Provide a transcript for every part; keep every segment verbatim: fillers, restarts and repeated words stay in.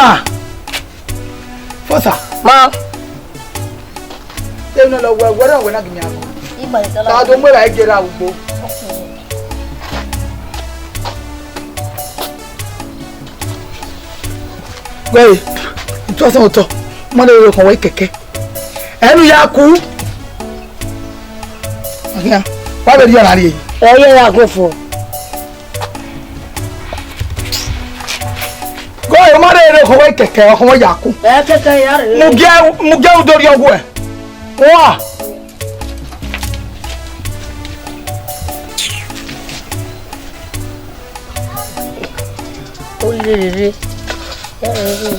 Ah, Fosa. Ma. Te ne lọ wẹ wẹrẹ wẹ na gimi ako. Igba ni Ta do mu ra ege ra ugbo. Wẹ, ntọ sẹ otọ. Mo le ro kan wẹ kẹkẹ. Ẹnu ya ku. Wa vbe rhie ọna rrie. Ẹ ye ya gun fo. Go, o ma rere khọwẹ kẹkẹ, ọ khọwẹ ya ku. Ẹ kẹkẹ ya rere. Mu gie, mu gie u do rhie ọghuẹ. Wa. Ó lè rere. Ya rere.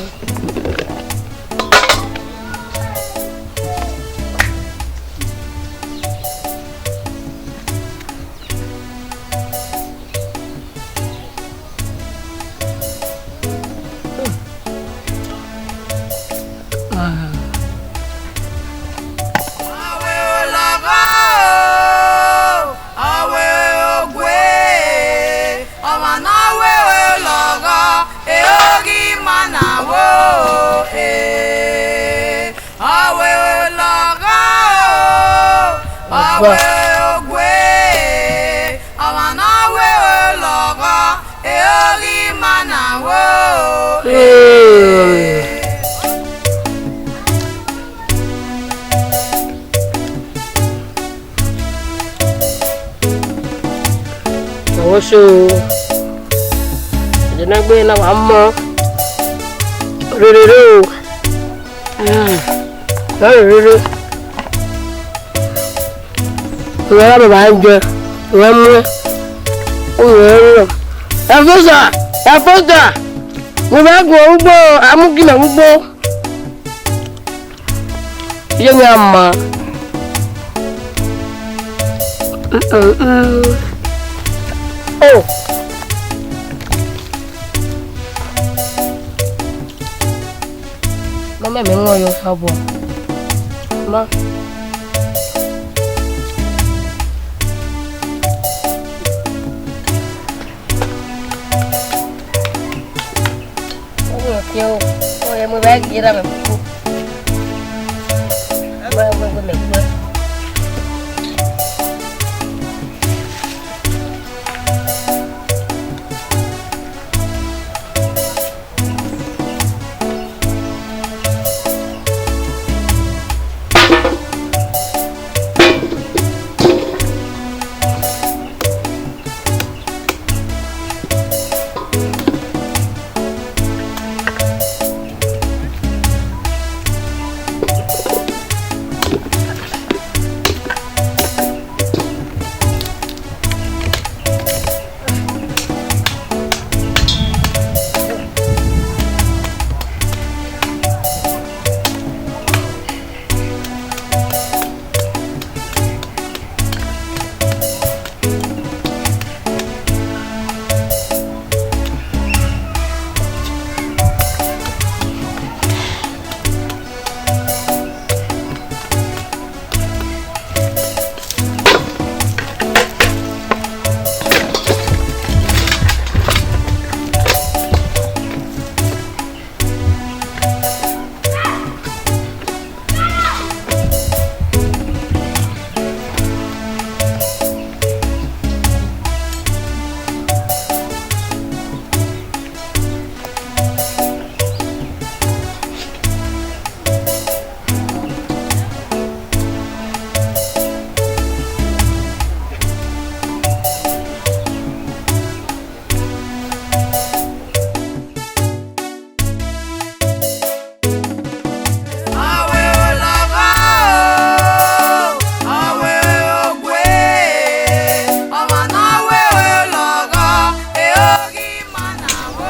Ọmwa ne ọ wẹ lọghọ, e oghi ma na wo, e. Ọ wẹ lọghọ, ọ wẹ ogwe, ọmwa ne ọ wẹ lọghọ, e oghi ma na wo, e. Ọwọ so, ẹdẹ ne a gbe na wa mọ rere o. Mm. Rere. Ìwọ ra bàbá ń jẹ, ìwọ mú ẹ. Ó yẹ ẹ rọ. Ẹfúnṣà, ẹfúnṣà. Mo fẹ́ gun arúgbó, amúgìnà arúgbó. Iye mi a ma. Oh. Mama, me ngo yo sabo. Ma. Oye, oye, mo va gira me.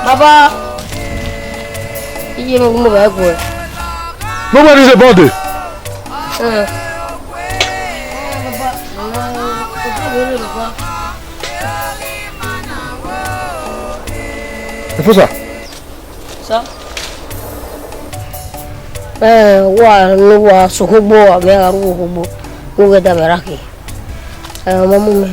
Baba, iye mi gu mo ba ẹguẹ. Nobody is about there. Eh. Efosa. Sir. Eh, wa ne uwa sẹ okhogbo, a ghi gha ru okhogbo, ne u ghẹ da mwẹ ra khin. Eh, ọ ma mu mẹ.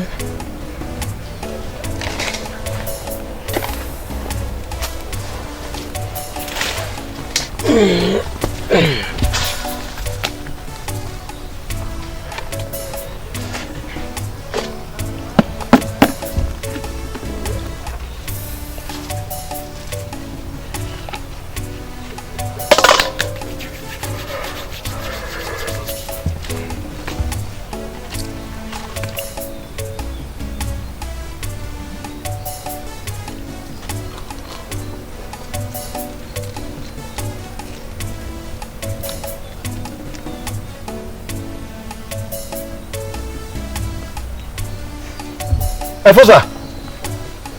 Ẹfosa.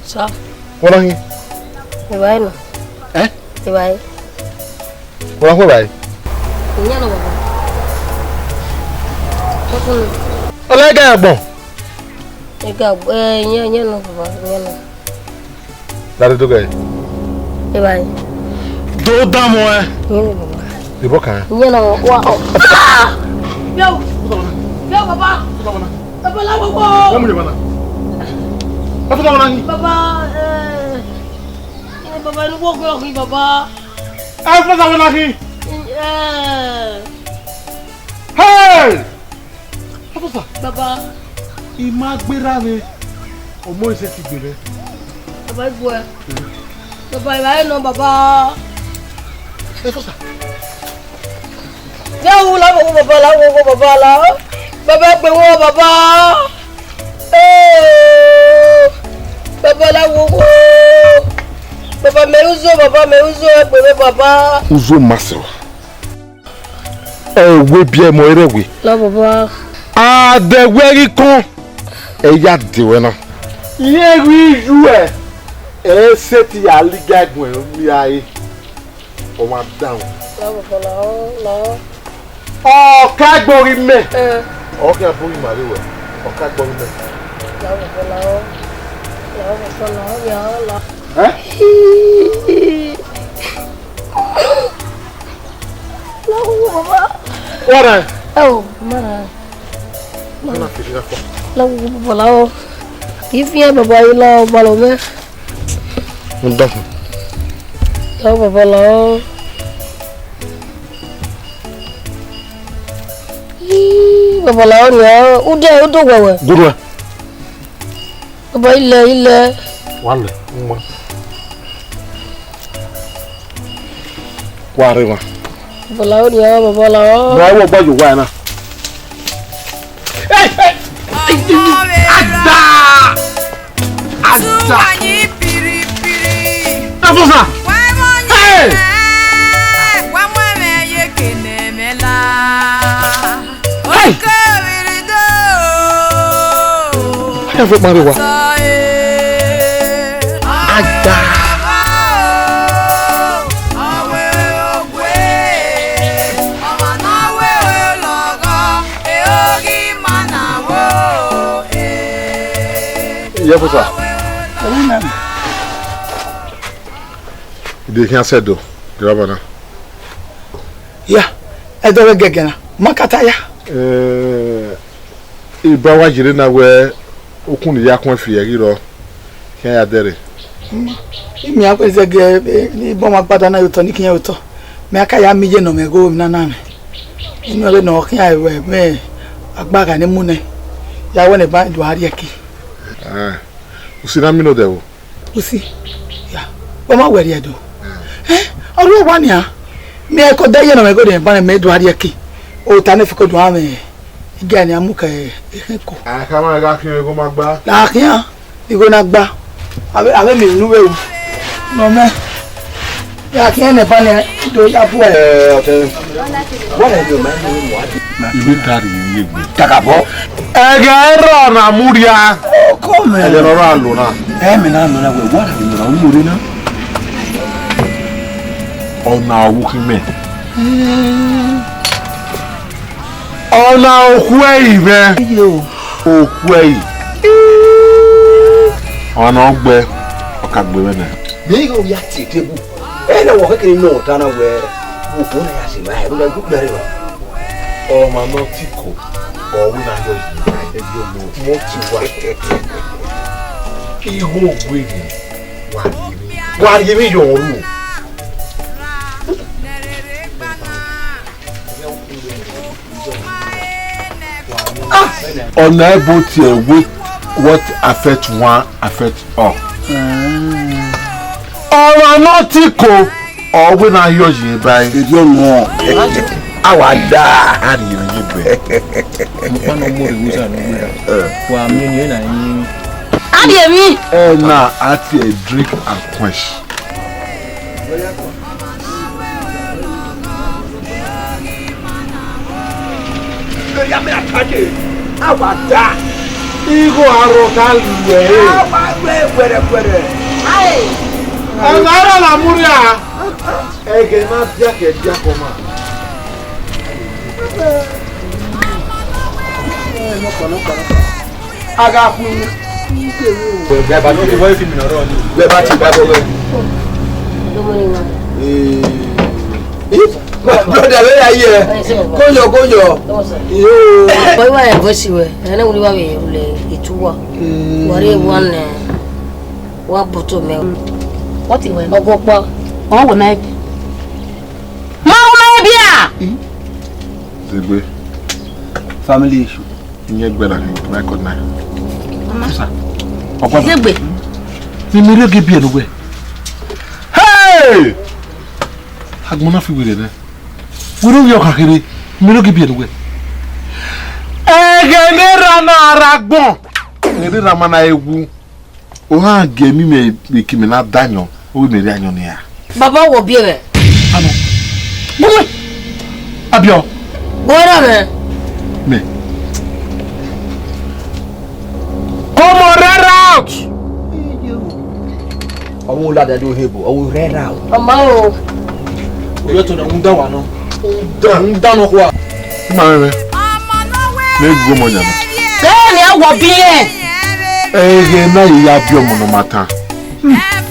Sir. Wẹ na khin? Evbare nọ. Eh? Evbare. Wẹ na khin evbare? Iyan nọ, baba. Kọkọ nọ. Ọlẹga ẹgbọn. Ẹga, eh, iyan, iyan nọ, baba, iyan nọ. Dare do gẹ. Evbare. Do dan mọ ẹ. Iyan nọ, baba. Ibo kan. Iyan nọ, wa, ọ. Yo. Yo, baba. Baba la wo wo. Wọ́n mú yẹn bá na. Ẹ fún bàbá náà yín. Baba, eh, eh, baba, inú wo gbé ọkùnrin, baba. Ẹ fún bàbá náà yín. Eh. Hey! Ẹ fún sà. Baba. Ì ma gbéra vbe ọmọ ẹsẹ ti gbé rẹ. Baba, ẹ gbọ́ ẹ. Baba, ẹ bá ẹ nọ, baba. Ẹ fún sà. Ye wu la wo baba la wo baba la. Baba gbe wo baba. Eh. Baba la wo wo. Baba me uzo, baba me uzo, egbe me baba. Uzo ma sẹ wa. Ẹ wẹ biẹ mọ rẹ wẹ. La baba. A dẹ wẹ ghi kọn. Ẹ ya de wẹ na. Iye ghi yu ẹ. Ẹ sẹ ti ya liga ẹgbọn ẹ, mi a re. Ọ ma dan. La baba la, la. Ọ ka gboghi mẹ. Eh. Ọ ka gboghi ma vbe wẹ. Ọ ka gboghi mẹ. La baba la, la baba la, ya la. Eh? Lawo baba. Wara. Ẹ o, mara. Mana firi gha kọ. Lawo baba lawo. Kì í fi ẹ baba yìí lawo balo mẹ. Mo dọkun. Lawo baba lawo. Ii, baba lawo ni a, ude, ude wẹwẹ. Gudu ẹ. Baba ilẹ, ilẹ. Wa lẹ, u ma. Wa rre mwa. Baba lawo ni a, baba lawo. Mẹ a wẹ ọgba ye owa na. Hey, hey, hey, hey, hey, ada! Ada! Afosa! Hey! Hey! Ẹ fẹ́ parí wa. Ada. Yes, sir. Ide khian sẹ do, driver na. Ya, ẹdọ vbe gẹgẹ na, ma ka ta ya. Eh, Iba wa yere na wẹ okun ne I ya khuẹn fi ẹghi rrọọ khian ya dẹrre. Ima, imian wẹ zẹgẹ, eh, ni bọ ọmwa gbada na ye otọ, ni khian ye otọ. Mẹ a ka ya miẹn iye ne ọ mwẹ igho na na mwẹ. Inu ẹvbo ne ọ khian ruẹ, mẹ agba gha ne mu nẹ, ya wẹ ne ba do a rhie ẹki. Ah, usi na mi nodẹ o. Usi, ya, ọ ma wẹ rhie do. Eh, ọ rre owa nian. Mẹ ko de iye ne ọ mwẹ igho de ba ne mẹ do a rhie ẹki. Ota ne fiko do a mwẹ. Iga ni a mu ke ekhẹn ko. A ka ma gha khian igho ma gba. La khian, igho na gba. Avbe, avbe mi nu vbe ru. Nọ mẹ. Ya khian ne ba ne do ya bu ẹ. Eh, ọtẹ. Wọ́n lè jọ máa ń lo ìwádìí. Ìwé tari yìí yé gbé. Kàkà bọ́. Ẹgẹ ẹrọ na mudia. Ọkọ mẹ. Ẹgẹ ẹrọ na lò na. Ẹ mẹ na lò na wẹ, wọ́n lè lò na, wọ́n lè na. Ọna ọwu khin mẹ. Ọna okhuẹri mwẹ. Iye o. Okhuẹri. Ọna ọgbẹ, ọ ka gbe mwẹ nẹ. Mẹ ighẹ ọ ya tie table. Ẹ na wọ kẹkẹ ne ọ ta na wẹ, okhuo na ya sẹ ma, ẹ na gu kpẹre wa. Ọmwa ne ọ tiko, ọ wẹ na yọ yi, ẹ yọ mo, mo ti wa. Igho gbe mi, wa rhie mi, wa rhie mi yọ ru. Ọna ẹbo tie wait, what affect one affect all. Ọmwa ne ọ tiko, ọ wẹ ne a yọ yi ba ẹre. Erriọ nọ. A wa da. A rhie emwi ye egbe. Ọmọkpa nọ mu orhu sa ne ọ gbe ra. Wa miẹn eni na yi. A rhie emwi. Ẹna a tie drink and quench. Igho arọ gha lu ẹre. Awa wẹ wẹrẹwẹrẹ. Ae. Ẹmwẹ ara na mu rria. Ẹghẹ ne a dia kẹ dia kọ ma. A gha khui. Wẹ ba ti ba bọ wẹ. Ee. Brother, where are you? Go yo, go yo. Yo. Boy, why am I voice you? I don't really want to le itu wa. Worry one, eh, one bottle milk. What you want? Ọgwọkpa. Ọ wẹ mẹ. Ma wẹ mẹ bia. Zegbe. Family issue. Iye gbẹra, my God, na. Mama. Sir. Ọgwa. Zegbe. Ni mi rhie ghi biẹ ne uwẹ. Hey! Agbọn na fi were nẹ. Were ovbi ọkhan kherhe, mi rhie ghi biẹ ne uwẹ. Ẹghẹ ne erha na rre agbọn. Ẹghẹ ne erha ma na wu. Ohan gie mi mẹ vbe ke imẹ na da ayọn, ovbi mẹ rhie ayọn ne iran. Baba, wọ biẹ mwẹ. Anọ. Bọwẹ. Abiọ. Wọ na mwẹ. Mẹ. Come on, red out. Ọmọ lada do hebo, ọmọ red out. Ọmọ o. Oyọ to na, n da wa nọ. N da nọ kua. Ma mwẹ. Ne gu ọmọ yan nọ. Bẹ́ẹ̀ ni ẹ wọ bí yẹn. Ẹghẹ na ya biẹ ọmọ ne ọ ma tan.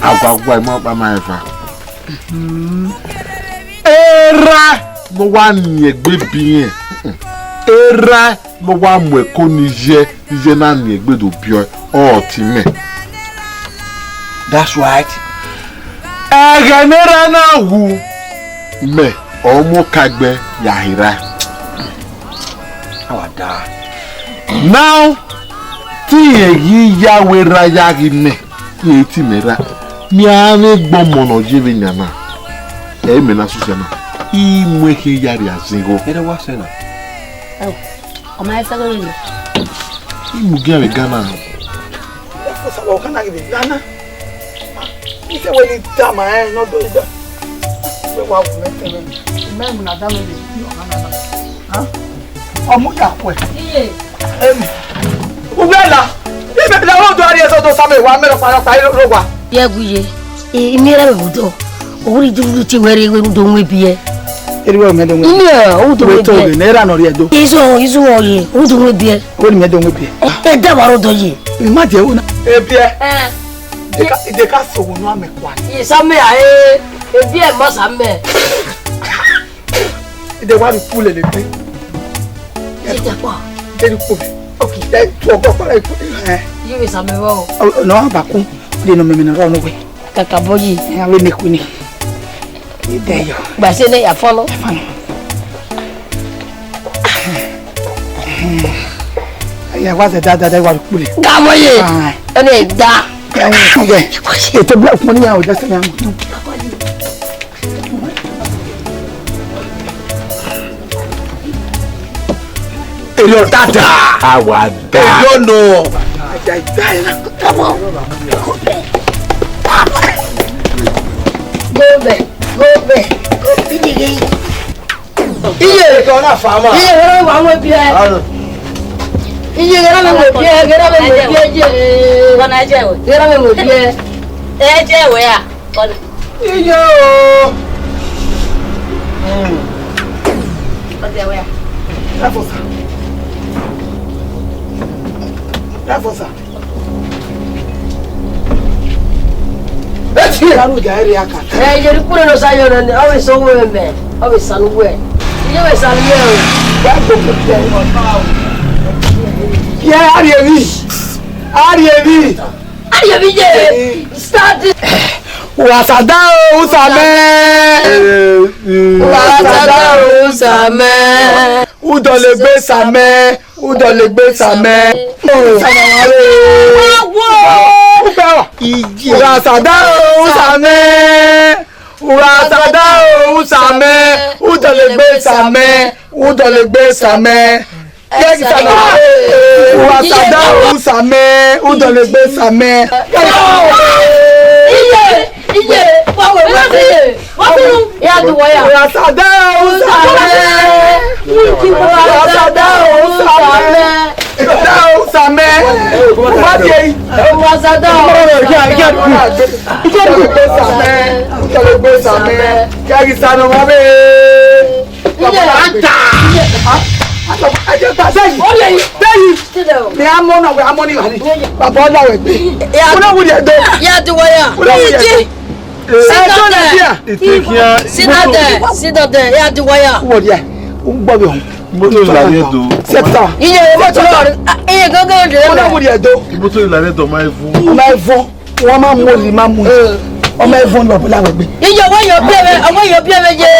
Aguagua ima ọkpa ma eva. Erha ne ọ wa yin egbe biẹ irẹn, erha ne ọ wa mu ẹko ni ye, iye na yin egbe do biẹ ọre, ọ ti mẹ. That's right. Ẹghẹ ne erha na wu, mẹ ọ mu okagbẹ ya he erha. Awa da. Now, te irẹn ghi ya wẹ erha ya ghi mẹ, irẹn te imẹ ra. Mẹ a vbe gbe ọmọ ne ọ ye vbe yan na, ẹ i mẹ na sẹ na, I mu ekhian ya rhie azẹn igho. Erha wa sẹ na. Ọ ma sẹ ghe. I mu ugiẹn vbe Ghana. Ẹ fo sa wa Ghana ghi vbe Ghana. Ise wẹ ne I tama ẹn ne ọ do igbe. Wẹ wa wu mẹ tẹmwẹ. Mẹ mu na da mẹ vbe ọmwa na na. Ha? Ọ mu ya khuẹ. Iye. Emi. Uwẹ la. Ibe la ro do ari eso do same wa mẹ rọkpa rọkpa ro wa. Ye gu ye. I, I miẹn erha mwẹ vbe odọ. Ọ wẹ ne I dughu tie wẹ rre, wẹ ne u do wan ebiẹ. Erriọ mẹ do wan. I miẹn, ọ wẹ u do wan ebiẹ. Wẹ to ghe ne erha nọ rrie do. Izo, izo ọ ye, ọ wẹ u do wan ebiẹ. Wẹ ne mẹ do wan ebiẹ. Ẹ da wa rre odọ ye. I ma die wo na. Ebiẹ. Eh. De ka, de ka so wo nu amẹ kua. Ye sa mẹ a, eh, ebiẹ ma sa mẹ. Ide wa ru kpule le te. Ide kpọ. Ide ru kpule. Okay. Ẹ tu ọgọ kpara ikpule. Eh. Ye we sa mẹ vbọ. Ọ, ọ, nọ, ba ku. Ide nọ mẹmẹ na rọ nọ wẹ. Kaka bọ yi. Ẹ, a vbe ne ku ni. Ide yo. Gba se ne ya fọlọ. Fọlọ. Aya wa zẹ dada da wa ru kpule. Ga mọ ye. Ah. Ẹni da. Ẹ, ẹ, ẹ, ètò black money ya o, just now. Èrè ọ̀tá dà. Àwa dà. Èrè ọ̀nà. Go back, go back, go back. Iye. Eke ọna fa ma. Iye, ghe na wa mu ebiẹ. Iye, ghe na wa mu ebiẹ, ghe na wa mu ebiẹ, iye. Ọna ẹ jẹ wẹ. Ghe na wa mu ebiẹ. Ẹ jẹ wẹ a. Iye o. Ọdẹ wẹ a. Dafọ sa. Dafọ sa. Eti anu ga ere aka. Ẹ, ye ri kure no sa yo ne, ọ vbe sẹ uwẹ mẹ, ọ vbe sẹ uwẹ. Iye vbe sẹ uwẹ o. Wa gbogbo. Ye, a rhie emwi. A rhie emwi. A rhie emwi ye. Start. Ura sada o, usamẹ. Ura sada o, usamẹ. Udọlegbe samẹ, udọlegbe samẹ. Awo. Ura sada o, usamẹ. Ura sada o, usamẹ. Udọlegbe samẹ, udọlegbe samẹ. Kẹgisa na. Ura sada o, usamẹ, udọlegbe samẹ. Iye, iye, wa wẹ, wa wẹ, wa wẹ, ya du wẹ ya. Ura sada o, usamẹ. Ura sada o, usamẹ. Sada o, usamẹ. Wa de. Ura sada o. Udọlegbe samẹ, udọlegbe samẹ. Kẹgisa na wa be. Baba, ata. Ata, ata, ata, bẹyì. Bẹyì. Mi a mọ na, wẹ a mọ ni wa ni. Baba, ọla wẹ gbe. Wẹ na wuli ẹdo. Ya du wẹ ya. Wẹ na wuli ẹdo. Sit down there. Sit down there. Sit down there. Ya du wẹ ya. Wọ dia. U gbọ bi hon. Moto la ye do. Sẹta. Iye moto lọ. Iye gogo de. Wẹ na wuli ẹdo. Moto la ye do ma evu. Ma evu. Wọ́n máa mú olè, máa mú. Ọmọ ẹ̀fọn lọ bọ́lá wẹ̀ gbé. Iye ọwọ́ yọ bí ẹ̀rẹ̀, ọwọ́ yọ bí ẹ̀rẹ̀ yé.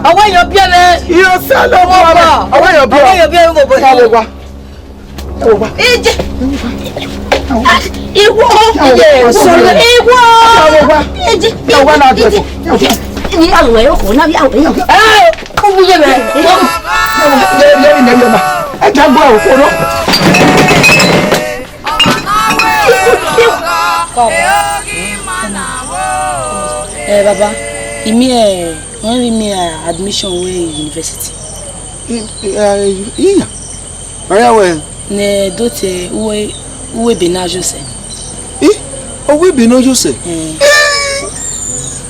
Ọwọ́ yọ bí ẹ̀rẹ̀. Iye ọsẹ lọ bọ́ ọmọ. Ọwọ́ yọ bí ẹ̀rẹ̀. Ọwọ́ yọ bí ẹ̀rẹ̀ wò bọ́. Ẹ wò wá. Ẹ wò wá. Ije. Ìwọ. Ije. Sọ̀rọ̀. Ìwọ. Ẹ wò wá. Ije. Ẹ wò wá náà dẹ̀ bọ̀. Ní àwọn ẹ̀rọ kò náà bí àwọn èèyàn. Ẹ kó wúyẹ rẹ̀. Ẹ jẹ́ gbọ́ òkú náà. Eh, baba, imi, eh, wọ́n rí mi, eh, admission wẹ university. Iya, ọ̀rẹ́ wẹ. Ne dotẹ uwe, uwe be na Jose. Ih, uwe be na Jose. Eh.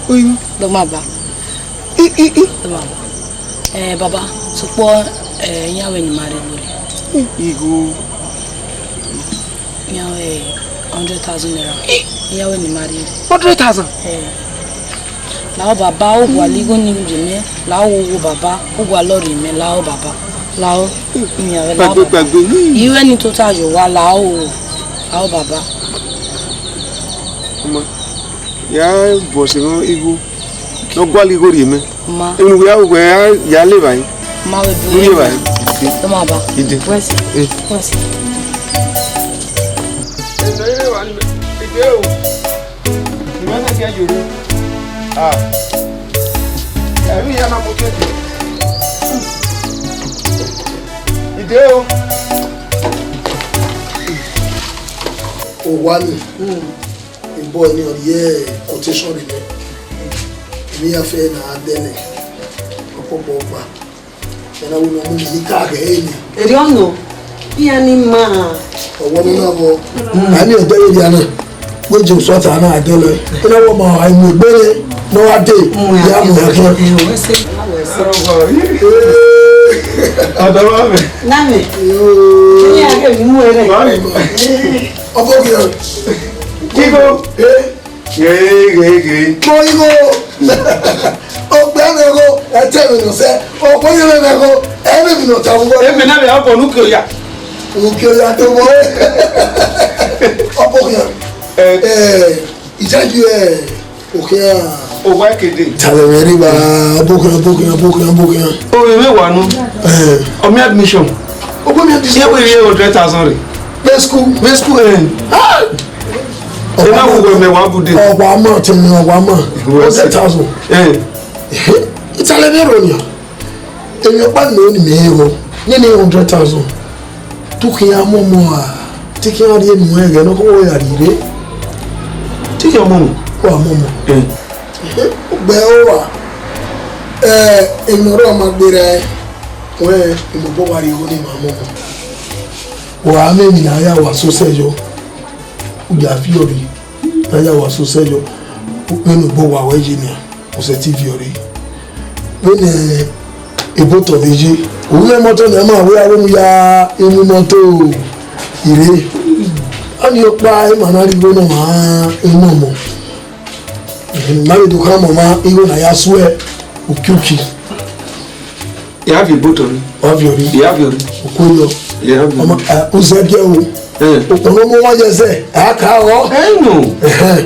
Oyin. Dọgba ba. I, i, i. Dọgba ba. Eh, baba, sokpọ, eh, iran wẹ ne ima rre vbore. Igho. Iran wẹ hundred thousand naira. Iran wẹ ne ima rre. Hundred thousand? Eh. Lao baba, u gua la igho ni rhie mẹ, lao wo baba, u gua lọ rhie mẹ, lao baba. Lao. Iran wẹ lao baba. Kpagbe, kpagbe. Iran ni tota yo wa, lao, lao baba. Ọmọ, ya bọ sẹ igho. Ne ọ gualọ igho rhie mẹ. Ma. Emwi ne uwẹ ya, uwẹ ya, ya le evbare. Ma vbe bu. Ru ye evbare. Tọ ma ba. Ide. Wẹ si. Eh. Wẹ si. Ide o. Ìwé náà kẹ́ yòrò. Ah. Ẹ̀rú ìyá náà mo kéde. Ide o. Owa ni. Ebọ ni ọ rhie quotation rre nẹ, emwi ya fẹ ne a dẹ nẹ, ọkpọkpọ ọkpa, ẹ na wẹ ne ọ mu ni ka ghẹ ẹre ni. Erriọ nọ, iran ni ma. Ọwọ ne na vbọ, a ni ẹdẹ vbe dia na, wẹ je usọ ta na a dẹ nẹ, ẹ na wẹ ọmọ a mu egbe nẹ, ne ọ wa dee, ya mu ya khian. Ọdọ wa mẹ. Na mẹ. Iran ghe emwi mu ẹre. Ọbọ khian. Kigo. Eh. Ghe, ghe, ghe. Mo igho. Ogbe mwẹ igho, ẹtẹ mwẹ nọ sẹ. Ogbe yẹn mwẹ igho, ẹmwẹ mi nọ ta vbọ. Emwi na vbe a bọ ne uki oya. Uki oya to mo. Ọbọ khian. Eh. Eh, ijayi, eh, okhian. Owa kede. Tale mwẹ rri ba, ọbọ khian, ọbọ khian, ọbọ khian, ọbọ khian. O vbe vbe wa nu. Eh. Ọ miẹn admission. Ọ miẹn admission. Iye wẹ hundred thousand rre. Vbe school. Vbe school, eh. Ah! Ena wo wẹ mẹ wa bude. Ọ wa ma, te mi ọ wa ma. Hundred thousand. Eh. Ehe, itale vbe ro nia. Emwi ọkpa ne ọ ni mẹ rọ, nene hundred thousand. Te u khian mu ọmọ a, te u khian rhie enu ẹghẹ ne ọ ya rhie rre. Te u khian mu ọmọ. Ọ wa mu ọmọ. Eh. Ehe, ugbẹ ọ wa. Eh, emwi ne ọ rrọọ ma gberra ẹe, wẹ, emwi obọ wa rhie igho ne ima mu ọmọ. Wa mwẹ emwi ne a ya wa sosẹ yọ. U ya viọ rre, ne a ya wa sosẹ yọ, vbene ugbo wa wẹ ye nian, u sẹtin viọ rre. Vbene ebotọ vbe ye, u mwẹ imọto ne a ma wẹ a vbe mu ya inu imọto rre. Ọnii ọkpa, ima na rhie igho ne ọmwa enu ọmọ. Ma vbe do khama ọmwa igho ne a ya suẹ ukiuki. Ya viọ obotọ rre. Wa viọ rre. Ya viọ rre. Okhuo yọ. Ya viọ. Ọmọ, eh, u zẹ biẹ o. Eh. Okhuo ne ọ mu ọmwa ye ẹzẹ, a ka rọ. Ẹ nọ. Ẹhẹn.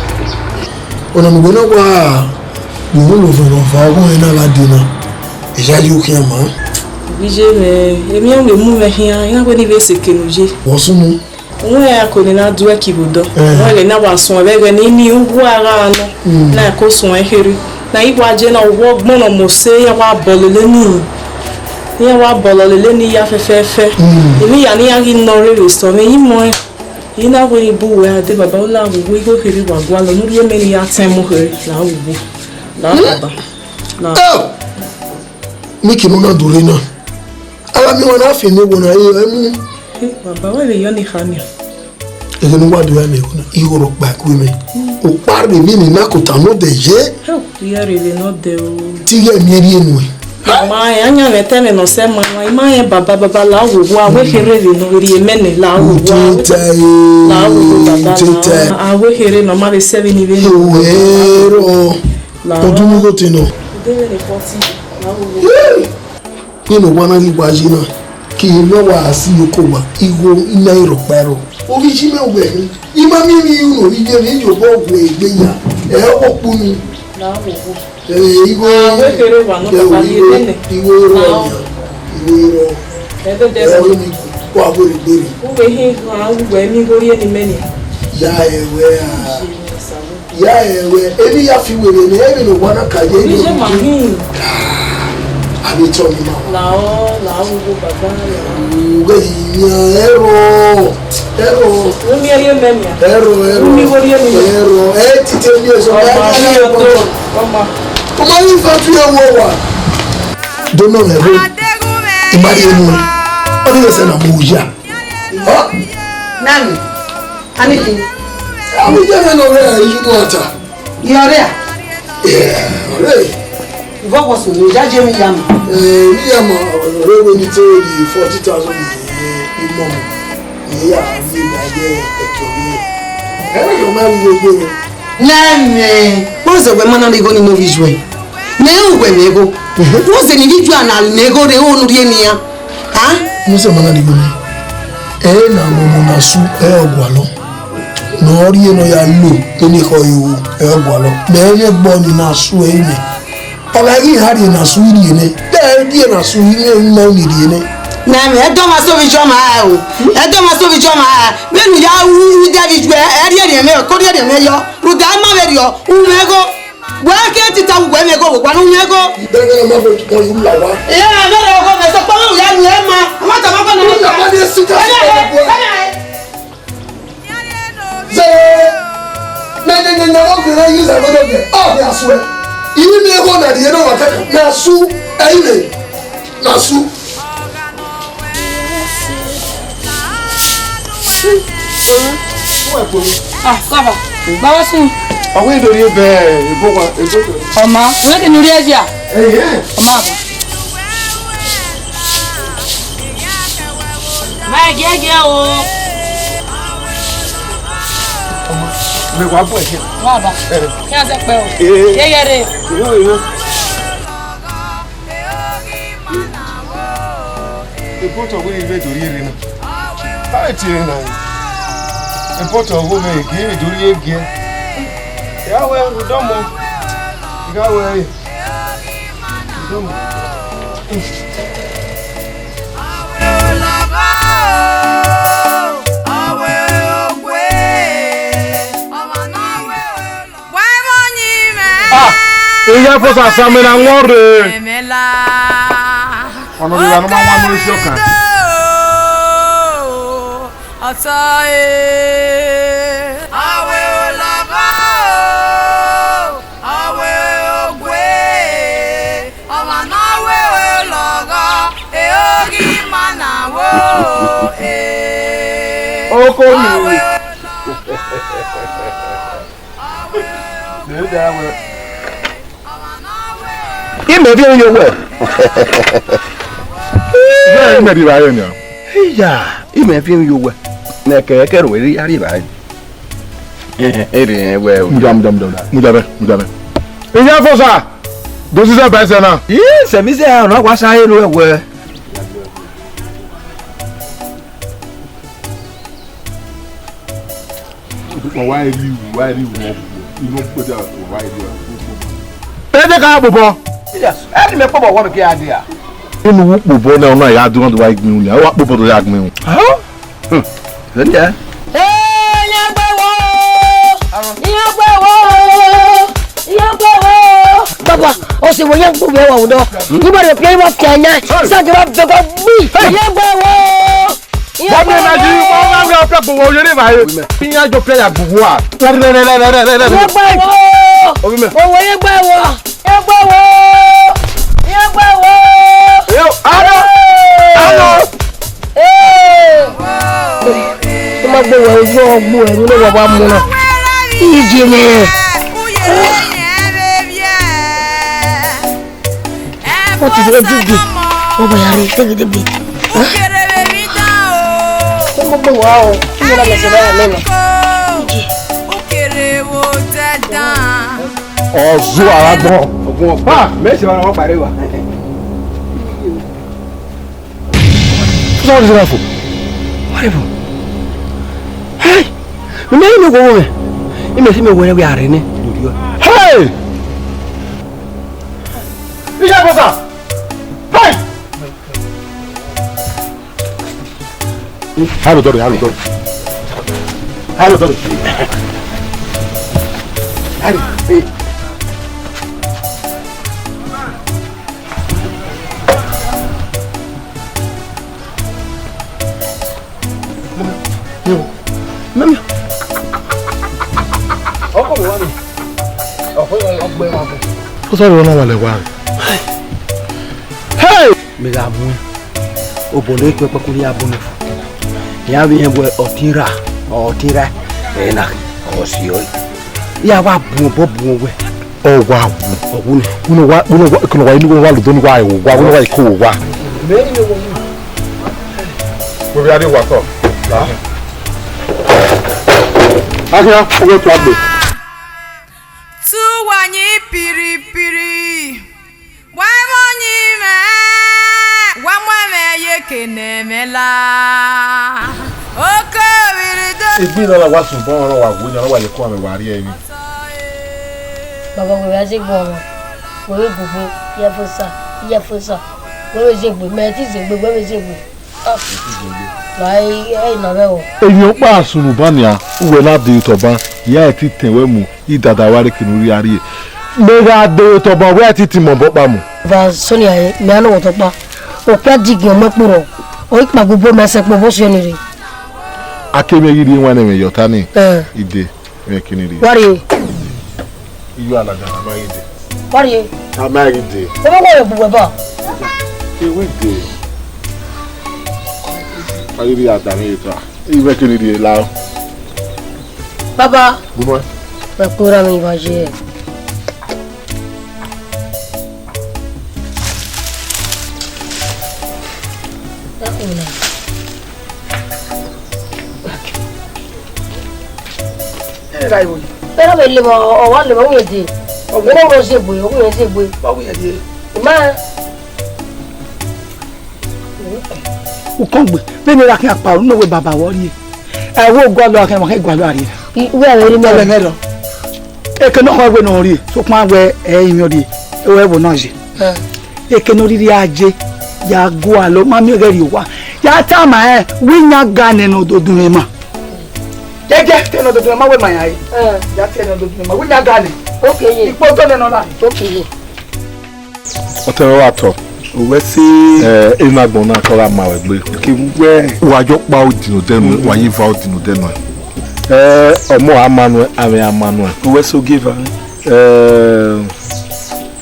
Ọna ne uwẹ na wa vbe uhunmwu ovẹn ne ọ va ọghọe na gha dee na, I yayi u khian ma. Vbe iye mwẹ, emwi ọnrẹn mu mwẹ khian, I na wẹ ne I vbe sẹ eke ne u ye. Vbọ sunu? Uwẹ a ko ne na duẹ ke vbe odọ. Eh. Uwẹ ghẹ na wa suẹn vbe ẹghẹ ne I miẹn uwu a gha nọ, mm, na ko suẹn kherhe. Na I wa je na, uwu ọgbọn ne ọ mose, iran wa bọlọ lele ni. Iran wa bọlọ lele ni ya fẹfẹfẹ. Mm. Emwi hia ne iran ghi nọ rre vbe sẹ mwẹ, I mọ ẹn. I na wẹ ne I bu uwẹ a dee, baba, u la vbe uwu igho kherhe wa gualọ, ne u rhie mẹ ne I ya tẹn mu kherhe, la vbe uwu. La, mm, baba. La. Oh! Miki ne u na dore na. Ara mi wa na fi emi wo na, e, e mu. Hey, baba, wẹ vbe yọ ni kha nia? Ẹghẹ ne uwa do ya miẹn ẹghẹ na, igho rhọkpa ku mwẹ. Okpa rre emwi ne I na kota ne odẹ ye. Help, I ya rre vbe ne odẹ o. Te I ghẹ miẹn rhie nuẹn. Ma rẹn, a yan mwẹ ta ẹmwẹ ne ọ sẹ ma, ma, I ma rẹn baba, baba, la vbe uwu, a wẹ kherhe vbe ne ọ rhie mẹ nẹ, la vbe uwu, a wẹ, tita e, la vbe uwu, baba, tita e. A wẹ kherhe ne ọ ma vbe sẹ vbe ne I vbe nọ. Ero, la odunmwuigho te nọ. Odẹ vbe ne forty, la vbe uwu. Yay! Vbene owa na ghi wa ye na, ke ne ọ wa si oko owa, igho I na rhọkpa ẹrọ. Ovbi iye mwẹ wẹ ni, I ma miẹn emwi unu ovbi iye mwẹ, I ye obọ gu egbe ya, ẹ, ọkpunu. Na wo wo. Ẹ, igho, a wẹ kherhe wa nọ, ẹ, baba, ye igho, nene. Igho ro, na, ya, igho ro. Ẹ, de, de, ẹ, ro ni ku, ku a wẹ rre gbere. U wẹ hin, a, u wẹ mi igho ye ni mẹ ni. Ya, ẹ, wẹ, a. Ye ni, sa wo. Ya ẹwẹ, emwi ya fi werriẹ nẹ, emwi ne owa na ka ye. Iye ma hin. A vbe tọ ni ma. La ọ, la ọ, wo baba ya. Uwẹ yi yan ẹrọ, ẹrọ. Umi ẹrọ mẹ mia. Ẹrọ, ẹrọ. Umi wo rhie ni. Ẹrọ, ẹ tite mi eso. Ọma, ya mi ya ọtọ. Ọma. Ọma yi fa tu ya wo wa. Do nọ rẹ ro. I ma rhie emu. Ọ ni sẹ na mu ya. Ọ? Nani? Ani khin? Ami je mẹ ne ọ rre iyunu ata. Iyọrre a? Eh, ọrre. Ivọ wọ sunu, ya je mi ya ma. Eh, mi ya ma, ọrre wẹ ni te di forty thousand imọ. Ni ya ni na ye ẹtọ ni. Ẹ na yo ma wo gbe. Nẹmẹ, wẹ zẹ wẹ ma na ni igho ni ne ovbi iye uẹ? Ne uwẹ mwẹ igho. Wẹ zẹ ne ivbi iye uẹ na ne igho rre, unu rhie nian. A? Mose ma na ni igho ni. Ẹ na mu ọmọ na su, ẹ ọ gualọ. Ne ọ rhie ne ọ ya lo, ene khọ ẹ ru, ẹ ọ gualọ. Mẹ ẹ vbe gbọ ni na su ẹre nẹ. Ọ gha ghi ha rhie na su rhie nẹ. Te ẹ rhie na su rhie nẹ, na ni rhie nẹ. Nẹmẹ, ẹ dọmwa sẹ ovbi iye ọmwa o. Ẹ dọmwa sẹ ovbi iye ọmwa. Vbene u ya ru, u de vbe iye uẹ, ẹ rhie rhie mwẹ, ko rhie rhie mwẹ yọ. Rhunmwuda ma vberriọ, u mwẹ igho. Wẹ ke tita uwẹ mwẹ igho, wa ne u mwẹ igho. Bẹghe na ma vbe kpọ yu la wa. Ẹ, ẹ, ẹ, ẹ, ọgọ mẹ, sokpan u ya ru ẹ ma. A ma tama ọgọ na. U la wa ni esi ta. Ẹ, ẹ, ẹ, ẹ, ẹ. Zẹ, na, na, na, na, ọgọ na yi zẹ ọgọ dọgbe. Ọ, ya su ẹ. Iri mi igho na rhie na wa kaka. Na su, ẹ, ire. Na su. Ah, baba, baba sun. Ọwọ́ ìdòrí ẹbẹ̀ ìbò wa, ìbò tó. Ọmọ, wọ́n kì í nu rí ẹ̀jẹ̀ à? Ẹ̀yẹ́. Ọmọ àbọ̀. Máa gẹ́gẹ́ o. Ọmọ, mi wá bọ̀ ẹ̀jẹ̀. Wọ́n àbá. Ẹ. Kí a ṣe pẹ́ o. Ẹ. Yẹ́yẹ́ rẹ̀. Ìwọ, ìwọ. Important ọghe ne I vbe do rhie rre na. A tie na. Important ọghe mwẹ gie do rhie gie. Ya wẹ, udọmọ. I gha wẹ, udọmọ. Ah, iya fo sasa mẹ na wọn rre. Ọnọrọ ne ọ ma wan ne esi ọkan. Ọtọ e, ọ wẹ olọghọ o, ọ wẹ ogue, ọmwa ne ọ wẹ olọghọ, e oghi ma na wo e. Oko mi. Ọ wẹ olọghọ, ọ wẹ ogue. Imẹ viọ emwi ye owẹ. Imẹ rri evbare nian. Iya, imẹ viọ emwi ye owẹ. Nẹkẹ, ẹkẹ ro erriọ a rri evbare. Erriọ wẹ o. Mudia, mudia, mudia, mudia vbe, mudia vbe. Iya Efosa, do sisẹ ba ẹsẹ na. Ii, sẹ emwi zẹ ọna wa sa enu ẹwẹ. Wa rri iwu, wa rri iwu, inu kpẹdẹ wa rri iwu. Ede ka kpobọ. Yes, ẹni mẹ kpobọ wọ mẹ ke ya dia. Inu wu kpobọ na, ọna ya du, wa gbin unu, wa kpobọ do ya gbin unu. Huh? Hmm. Ẹni ya. Eh, iran gbe wo, iran gbe wo, iran gbe wo. Baba, o se wo iran gbe wo do. Ni ba re pia, ni ba pia yan. Sa je ba be ko gbi. Iran gbe wo. Wọ́n bí ẹ̀nà yìí, wọ́n wá wí ọ̀pẹ gbogbo oyè ní ìbàyè. Ìyẹn jọ pé yàgò wà. Iran gbe wo. Omi mẹ. Owó iran gbe wo. Iran gbe wo. Iran gbe wo. Yo, alo. Alo. Ee. Ó má gbé wẹ̀ ojú ọgbó ẹ̀ nínú wọ̀ bá mu náà. Ìjì ni. Wọ́n ti fẹ́ dìde. Wọ́n bọ̀ yàrá ìtẹ́gídégbé. Ó gbogbo wa o. Kí ló lọ sọ báyà mẹ́rin? Ìjì. Ọzọ ara gbọn. Ọgbọn ọgbà. Mẹ ṣe wa wọn parí wa. Sọ ọdún sọdọ fò. Wọ́n rẹ̀ bọ̀. Hey! Mẹ mẹ yín mi wo wọ mẹ. Mẹ mẹ sí mi wẹrẹ wẹ ààrẹ nẹ. Hey! Iye bọsa. Hey! Halo dọdọ, halo dọdọ. Halo dọdọ. Halo. Hey. Mami. Ọkọ mi wa ni. Ọkọ mi wa ni. Ó sọ̀rọ̀ ọ̀nà wà lẹ́wà rẹ̀. Hey! Mẹ gha mu ẹn, obọ ne ọ i ku ẹkpẹkun ya bun nẹ. Iran vbe hẹn wẹ ọtẹn ra, ọtẹn ra, ẹ na, ọ si ọre. Iran wa bun obọ bun owẹ. Ọ wa wu. Ọ wu nẹ. Wẹ ne ọ wa, wẹ ne ọ wa, ekene ọ wa, inu wa lodọ ni wa ẹvbo wa, wẹ ne ọ wa iko wa. Mẹ ni mẹ wọ wu. Wẹ vbe a de wa tọ. Akhian, u ghe tua gbe. Tu wa yin piripiri. Wa ẹmwẹ ọyẹn mwẹ, wa mu ẹmwẹ ye eke ne ẹmwẹ la. Oko vbirri do. Egbe na na wa sẹ obọ ọnrẹn, wa wu yan, wa ye ko amẹ wa rrie emwi. Baba, wẹ vbe a zegbe ọmwa, wẹ vbe gbogbo, iye Efosa, iye Efosa, wẹ vbe zegbe, mẹ te zegbe, wẹ vbe zegbe. Ah. Wa i, i na vbe ẹvbo. Emwi ọkpa sunu ba nian, uwẹ na de otọ ban, ya i ti tẹn wẹ mu, i dada wa rre eke ne u rhie a rrie. Mẹ gha de otọ ban, wẹ i ti tẹn mẹ obọ ọkpa mu. Va Sonia, mẹ a nọ wẹ otọ ọkpa. Okpia digiẹn ọmọ ẹkpo rrọọ, ọ i kpagbe obọ mẹ sẹ kpo obọ siẹn ni rre. A ke mwẹ ghi rhie iwẹnnẹ mwẹ ye ọta nii. Eh. I de. Mẹ kini rhie. Wa rhie. Iyo alada, a ma ghi de. Wa rhie. A ma ghi de. Ọ ma wọrọ ẹgbẹ uwẹ ba. Ke wi de. A ghi rhie ada mwẹ ta. I mẹ kini rhie la. Baba. Gu mẹ. Mẹ kpẹrẹ mwẹ iva ye. Ẹ ra iwo. Ẹ ra vbe levba, ọ wa levba, ọ wẹ de. Ọ wẹ ne ọ zẹ egbe, ọ wẹ zẹ egbe. Ọ wẹ de. Ma. Ukọngbe, vbene ra khian kpao, u nọ wẹ baba vbe rrie. Ẹ wo gualọ, a khian wa khian gualọ a rrie. I, wẹ vbe rrie. Ẹ vbe mwẹ rọ. Eke ne ọ khọ wẹ ne ọ rrie, sokpan wẹ ẹ i mwẹ ọ rrie, ẹ wẹ ẹvbo na ye. Ẹ. Eke ne ọ rhirhi a ye, ya gualọ, ma miẹn ghẹ rrie owa. Ya tama rẹn, wẹ iyan ga nẹ ne ọ do dunmwu ima. Jẹjẹ, te ne ọ do dunmwu ima wẹ ma yan re. Ẹ. Ya te ne ọ do dunmwu ima, wẹ iyan ga nẹ. Ok ye. Ikpo do nẹ nọ na. Ok ye. Ọtẹn mwẹ wa tọ. Owẹ se. Eh, ena agbọn na kọ gha ma wẹ gbe. Ke mu wẹ. Wa jọ kpa odin odẹ nuẹ, wa ye va odin odẹ nuẹ. Eh, ọmọ a ma nuẹ, avbe a ma nuẹ. Owẹ se ogieva. Eh,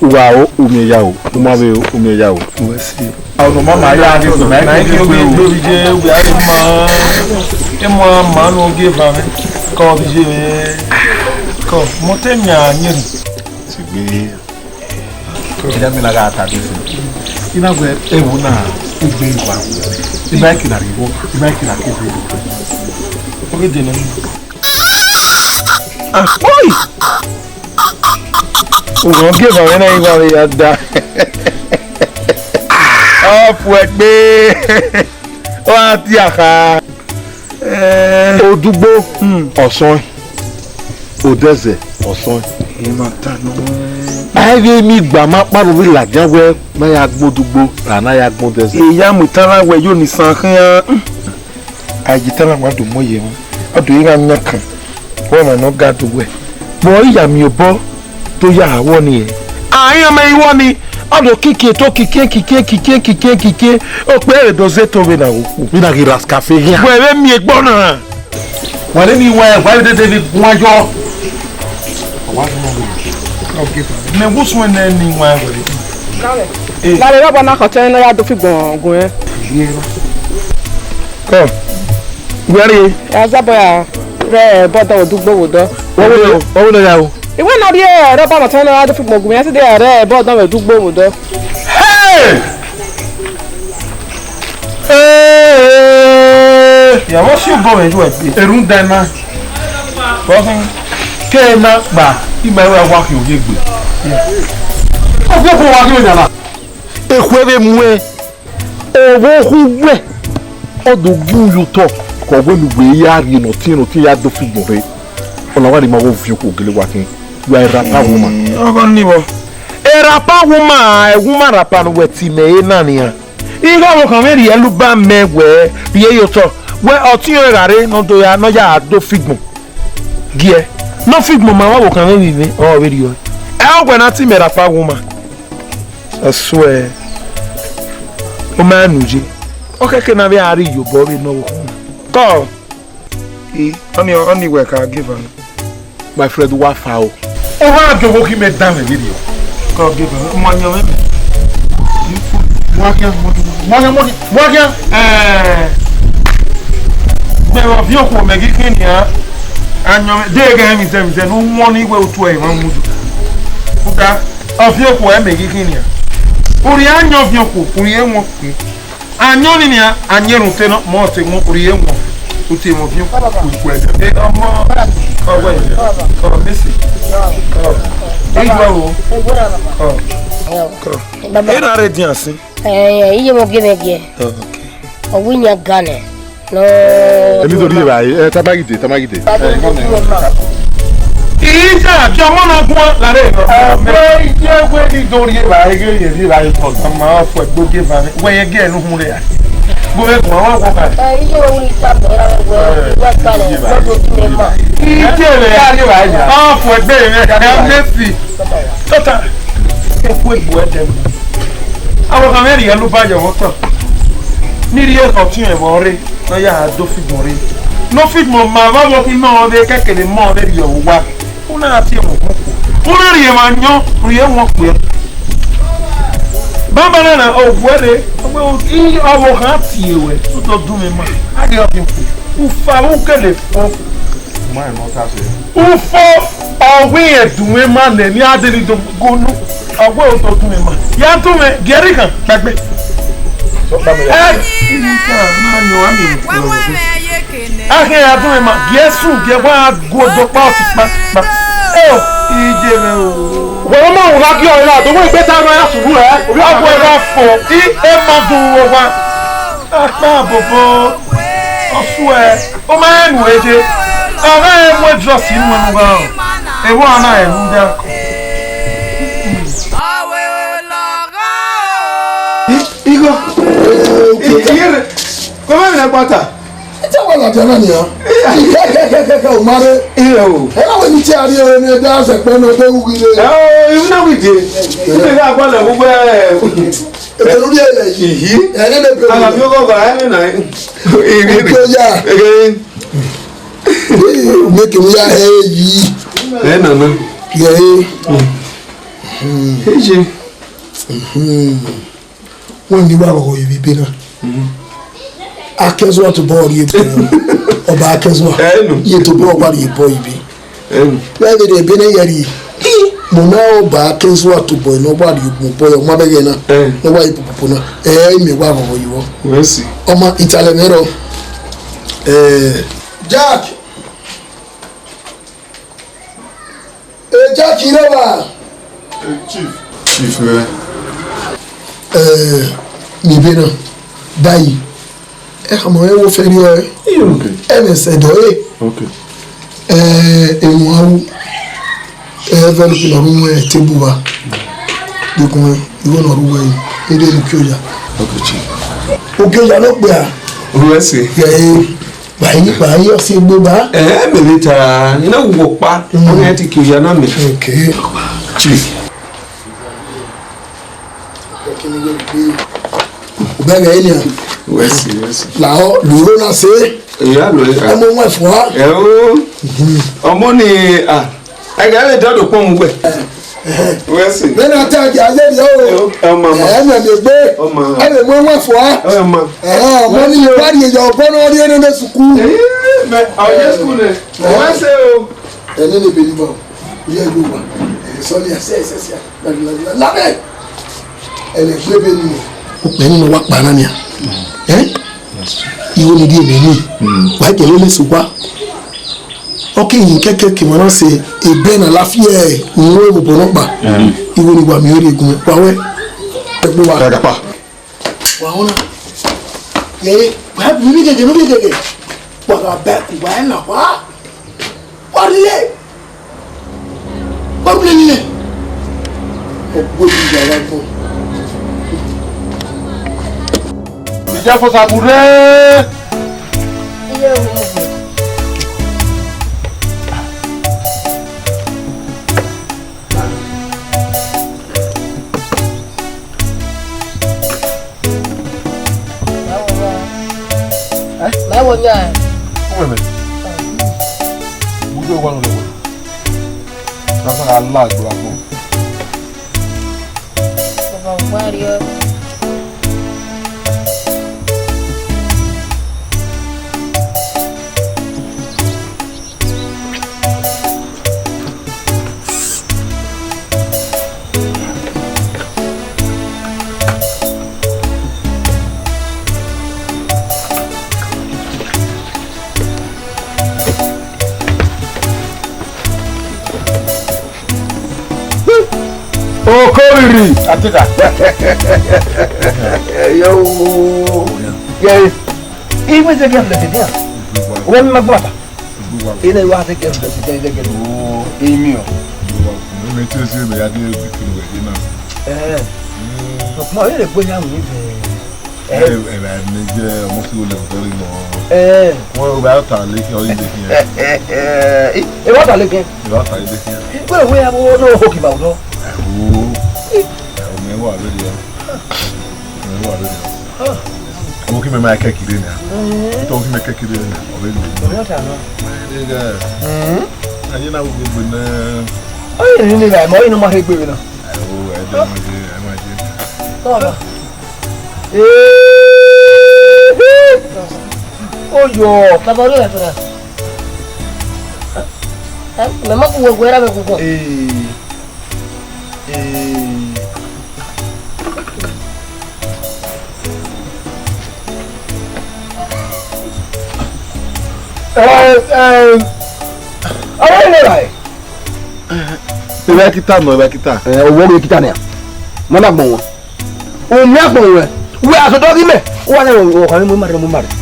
uwa o, u miẹn ya o, u ma vbe o, u miẹn ya o. Owẹ se. Ọnọ ma ma ya ghe, ma ghe ghe ghe o. Gbe je, wẹ a ma. E mu a ma nu ogieva mwẹ. Kọ bi je mwẹ. Kọ, mọtẹ miẹn a nyẹrẹ. Sigbe. Ida mi na gha ta desi. Ina wẹ ewu na igbe igba. Ima kina riwo, ima kina kebe. Oge de na. Ah, oi! Uwẹ ogieva mwẹ na igba vbe ya da. Ọ fu ẹgbe. Ọ a ti akha. Eh. Odugbo, hmm, ọsọn, odẹzẹ, ọsọn. Ẹ ma ta nọ. A i vbe miẹn igba ma kpa ro vbe ladian wẹ ma ya gbọn odugbo, ra na ya gbọn odẹzẹ. E ya mu itan na wẹ yo ni san khian. A yi itan na wa do mu ye mwa. A do ighan yan kan. Wẹ ma nọ ga do wẹ. Vbọ i ya miẹn obọ. To ya ha wọ ni ẹ. A iran mẹ iwọ ni, ọ do kiki to kiki kiki kiki kiki kiki, okpẹ ẹre do zẹ to vbe na okpu. Vbe na ghi raskafe khian. Wẹ vbe miẹn egbọ na. Wa le ni wa, wa vbe dede vbe guan yọ. Mẹ wo suẹn nẹ ni wa wẹ. Lare rọbọ na khọtẹ ne ọ ya do fi gbọn gun ẹ. Kọ. Wẹ rrie. Azabọ ya rẹ ẹbọ dọ vbe odugbo vbe odọ. Wọ wẹ nọ, wọ wẹ nọ ya o. Iwẹ na rrie ẹre ọba mọtọ nọ ra do fi gbọn gun, iran si de ẹre ẹbọ dọ vbe odugbo vbe odọ. Hey! Hey! Ya vọ si obọ mwẹ ju ẹgbe. Erhunmwuda na. Bọkhin. Ke na kpa, ima wa wa khian ye gbe. Ogbogbo wa ghi na. Ekhue vbe muẹn. Ọvbokhan uwẹ, ọ do gu ye otọ, ke ọ wẹ ne uwẹ ya rhie ne ọtiẹn ne ọtiẹn ya do fi gbọn rre. Ọna wa rhie ima vbe viọ okhuo gele wa khin, you are a rapper woman. Ọgọ ni vbọ? A rapper woman, a woman rapper ne uwẹ ti mẹ ehe na nian. Igho ọvbokhan mwẹ rhie ẹluba mẹ wẹ rhie ye otọ, wẹ ọtiẹn ọnrẹn gha rre ne ọ do ya, ne ọ ya do fi gbọn. Giẹ, ne ọ fi gbọn ma vbe ọvbokhan mwẹ vbe mwẹ, ọ vbe rhie ọe. Ẹ ọ wẹ na ti mẹ rapper woman. I swear. Ọ ma nu ye. Ọ kẹkẹ na vbe a rhie iyobọ vbe ne ọ vbe khun. Kọ. I, ọni, ọni wẹ ka give am. My friend, wa fa o. Ọ wa jọ wo ki mẹ dan mẹ video. Kọ give am. Mo yan mẹ. Wa kia, wa kia, wa kia. Eh. Mẹ wa fi okhuo mẹ ghi khin nia. Ayọn mẹ, de ghe mi zẹ, mi zẹ, ne u wọn ni wẹ otu ẹre mwa mudu. Uda. Ọviọnkuo ẹmẹ ghi khin nian. Urhi ayọn ọviọnkuo, urhi ewọnkuo. Ayọn ni nian, ayẹnrun te nọ, mọ te wọn, urhi ewọnkuo. U te wọn ọviọnkuo, u ku ẹdẹ. E ọmọ, ọwẹ, ọ, Messi. Ọ, e gba o. Ọ, ọ. E na re dian sin. Eh, iye mo gebe gie. Okay. Ọ wi yan gane. No. Emi do rhie evbare, eh, tamagide, tamagide. Ija, bi ọmọ na guan lare nọ. Ẹgbẹ iye wẹ ni do rhie evbare, ghe ye rhie evbare tọ, tama ọ fu ẹgbe ogie evbare. Wẹ ye gie ẹnu hun rẹ ya. Gbe ovbe guan, wa wọ ka. Eh, iye wẹ ni ta mẹ ra wẹ, wa ka lẹ, wa do ti mẹ ma. Ije rẹ. Ka rhie evbare ya. Ọ fu ẹgbe rẹ, ẹ mẹ fi. Tota. Eku egbu ẹdẹ mu. Avbe ọkhan mwẹ rhie ẹlubọ ayọ vbe otọ. Ne I rhie ekhọe ọtiọnrẹn vbe ọre, ne ọ ya do fi gbọn rre. Ne ọ fi gbọn ma vbe avbe ọkhan nọ vbe kẹkẹlẹ mọ vbe rhie owa. U na gha tie ẹmwẹ okhuo. U na rhie emwa yọn, rhie wọn kpia. Banbanna na, ọ wẹẹ rre, ọ wẹẹ, I, avbe ọkhan tie ruẹ, u do dun mwẹ ma. A ghi ọ fi kpia. Ufa vbe u kele fo. Ufo, ọ wẹ irẹn dunmwu emwa nẹ, ne a dele do gonu, ọ wẹ otọ dunmwu emwa. Ya dunmwu, giẹrẹ ikhan, gbẹgbe. Ẹ, ikhan na ni ọ gha miẹn. A khian ya dunmwu emwa, giẹ su, giẹ wa gu odọ kpa ọti kpa, kpa. Eo, iye mwẹ o. Wẹ ọmọ, u gha gie ọre na, do wẹ egbe ta nọ ya suru ẹ. Ovbi ọgua gha fọ, I, emwa dunmwu owa. Akpa bobo, ọ suẹ. Ọ ma rẹn nu eje, ọ gha rẹn mu edrọsi nu ẹnu gha rọ, emwa na rẹn mu ya. Igho, iyẹrẹ, kọ ma rẹn kpata. Ita wa ladian na nian. Kẹkẹkẹkẹ, o ma rre. Iyẹrẹ o. Ẹ na wẹ ni ichẹ a rrie ẹre ne da sẹ kpẹ ne ọ de ru ghi rre. Ẹ o, iwu na wẹ dee. Ibe gha gbalẹ vbe uwẹ. Ebenu rhie lẹ yi. Ihi. Ẹre ne ebe. Ala mi ọgọ ba ẹre na. Ibi. Oke ya. Ege. Make me ya he yi. Ẹ nana. Ye. Eje. Wẹ ni wa ghọghọ ye vbe ibe na. Akẹzua tobọ rhie bọ. Ọba Akẹzua. Ẹ nu. Ye tobọ wa rhie bọ ibe. Em. Wẹ vbe de ebe ne yẹri. Mo na ọba Akẹzua tobọ ne ọ wa rhie ogun bọ, ọ ma bẹghe na. Em. Ne ọ wa ye popopo na. Ẹ, imẹ wa ghọghọ ye vbọ. Wẹ si. Ọma italẹ mwẹ rọ. Ẹ. Jack. Ẹ, Jack, irẹwa. Ẹ, Chief. Chief, ẹ. Ẹ, mi vbe na. Bayi. Ẹ khama mwẹ wo fẹrriọ ẹ. Ẹ mwẹ sẹ dọ ẹ. Okay. Ẹ, emwa ru. Ẹ, envelope ne ọ ru mwẹ table wa. Dekun igho ne ọ ru wẹ ẹ de ne ukioya. Okay, Chief. Ukioya ne okpia. Ru ẹse. Ẹ, ba yi, ba yi ọse egbe ba. Ẹ, mẹ vbe ta, ina wo kpa. Mm. Ọ ghi ti ukioya na mẹ. Okay. Chief. Ubẹghe enia. Wẹ si, wẹ si. Lahọ, lu igho na se. Iya lo. Ọmọ wọn fua. Ẹ o. Ọmọ ni, a, ẹgẹ vbe dọdọ kpọnmwẹ uwẹ. Wẹ si. Vbene a ta dia ye rrie o. Ẹ o, ẹ ma ma. Ẹ mẹ mi egbe. Ọ ma. Ẹ vbe mu ẹmwẹ fua. Ẹ ma. Ẹ, ọmọ ni ba rrie ye ọbọ ne ọ rrie nene sukuu. Ẹ, mẹ, ọ ye school nẹ. Wẹ si o. Ẹ nene beri bọ. Ye lu wa. Ẹ sọ ni ẹsẹ ẹsẹ ẹsẹ. Lavbe. Ẹnẹ gbe ebe ni. Okpẹ ni wa kpa na nia. Eh? Iwo ni di ebe ni. Wa ke le le sugba. Ọ ke yin kẹkẹ ke wọn na se ebe na lafiẹ ni wọn ebo bọ nọkpa. Iwo ni wa mi ori egun wa wẹ. Ẹgbẹ wa. Kagapa. Wa hona. Ye, wa bi mi gege, mi gege. Wa ga ba ku wa na wa. Wa le. Wa le le. Ọgbọ bi ya wa gbọ. Ìjà fọsàkù rẹ. Iye wo. Ẹ? Báwo ni a? Ọmọ ẹ̀mẹ̀. Gbogbo ìwà lọ́wọ́. Bàbá aláàgbò àpò. Bàbá ò bá rí ọ. Okoriri. Atida. Yo. Yes. Even the girl that there. When my brother. Ene wa se kẹrù bẹsẹ kẹrù kẹrù. Oo, emi o. Emi te se me ya de bi kinu we na. Eh. Mo ere gbe ya mi de. Eh, eh, me je mo si ole ko ri mo. Eh. Mo ba ta le ki o ide ki. Eh, e wa ta le ki. E wa ta ide ki. Pe we ya mo no ho ki ba o. Eh, o. Eh, o me wa be ya. Me wa be ya. Ah. Ọmọ kí mi máa kẹ́ kiri ni a. Ìtọ́ kí mi kẹ́ kiri ni a. Ọ̀rẹ́ mi. Ọ̀rẹ́ ọ̀tá náà. Ẹ ẹ. Ayé náà gbogbo gbè náà. Ó yẹ nínú ìgbà ìmọ̀ inú máa ṣe gbèrè náà. Ẹ wo ẹjọ́ máa ṣe ẹ máa ṣe. Tọ́ọ̀bà. Ee. Ó yọ. Bàbá olóyè fúnra. Ẹ mẹ́mọ́ kú wo gbẹ́rẹ́ mi kú kọ. Ee. Ee. Ẹ, ẹ, ọ̀rẹ́ ilé rà ẹ̀. Ẹ bá kíta nọ, ẹ bá kíta. Ẹ, owó orí kíta ni à. Mọ́ náà gbọ̀n wọn. Òun mi àgbọ̀n wọn. Wẹ àtọ̀dọ́ rí mẹ́. Ó wà ní ọ̀kan ní mo máa rẹ̀, mo máa rẹ̀.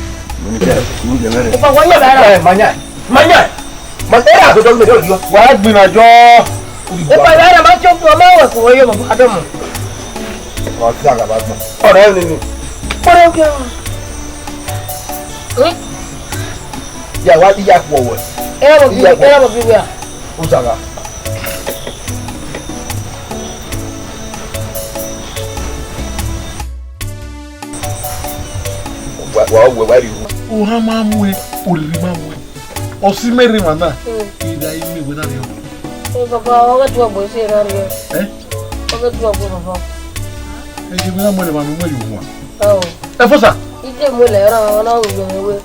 Mo ní kẹ́ ẹ̀, mo ní kẹ́ ẹ̀ mẹ́rin. Ẹ, manya. Manya. Ma era ko dogbe do yo. Wa gbin ajo. O pa ya na ma cho ko ma wa ko yo mo ado mo. Wa ti aga ba gbọn. Ọ̀rẹ́ ni ni. Ọ̀rẹ́ o ke. Hmm? Ya wa ti ya ko wo. Era mo bi, era mo bi wa. O saga. Wa wẹ wa rhie. Ohan ma mu e, oriri ma mu e. Ọ si mẹ rre emwa na. Hmm. I da i miẹn wẹ na rhiọ. Eh, Baba, ọ ghẹ tuẹ gbe si erha rriọ. Eh? Ọ ghẹ tuẹ gbe, Baba. Ẹ je wẹ na mu ẹre emwa ne u mu ẹre ohuan. Ọ. Ẹfosa. I te mu lẹ ra, ọ na ru yọ mwẹ wẹ.